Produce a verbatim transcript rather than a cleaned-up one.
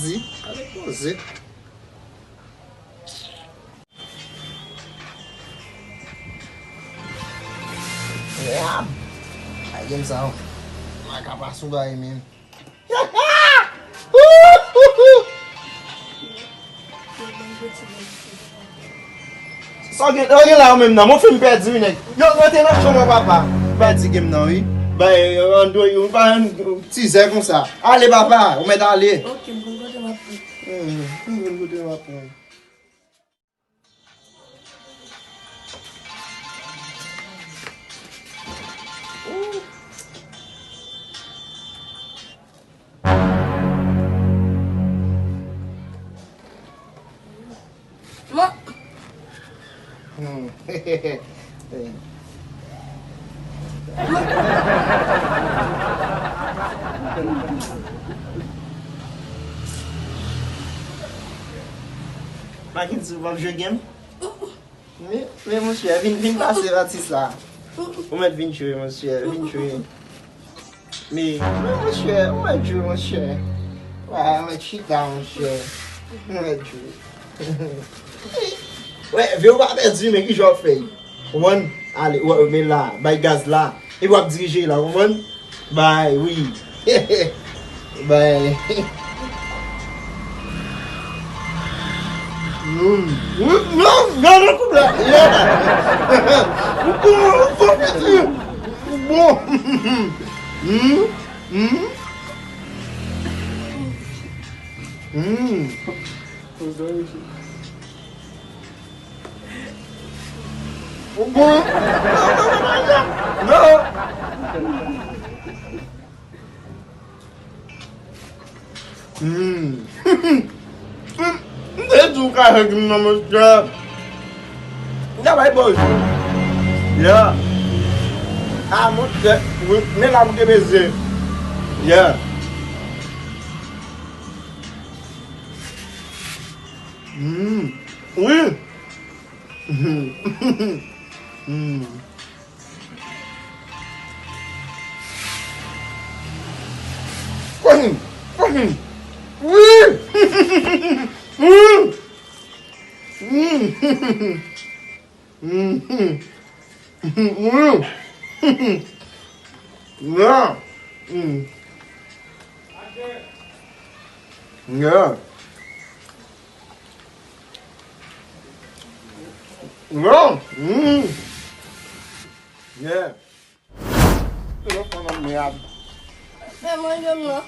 Di, ale poze. Mèd! Ay, gen sa, w. Mwen ka pa sou bagay menm. Sa w gen, sa w gen la yo menm nan? Mwen fin pèdi wi nèg. Yo, yo te nan chanm an papa. Pèdi game nan wi. Bay, an do yo, pa yon tizè konsa. Ale papa, ou mèt ale. Ok, m konn kote m ap pran. Hmm, m konn kote m ap pran. Makendy, w ap jwe game? Men, men monchè, vin, vin pase atis la. Ou mèt vin jwe, monchè, vin jwe. Men, men monchè, ou mèt jwe, monchè. Wè, ou mèt chita, monchè. Ou mèt jwe. Wè, vye ou pa pèdi, men ki jan w ap fè? Konprann? Ale, wè, men la, bay gaz la. Epi w ap dirije la, konprann? Bay, wi. Bay. Mm. Mm, non, non, non, koup la. Yeah. Ou bon, ou bon, piti. Ou bon. Mm, mm. Mm. Ou bon? Non. Hmm. M te di w ka fè gim nan, monchè. M ta bay bonjou. Yeah. Ah, monchè. Wi, men la m te bezwen. Yeah. Hmm. Wi. Hmm. Konn, konn. Wi. Hmm. Hmm. Hmm. Hmm. Yeah. Hmm. Yeah. Non. Mm. Yeah. Telefòn an mèd. Fè manje m nan.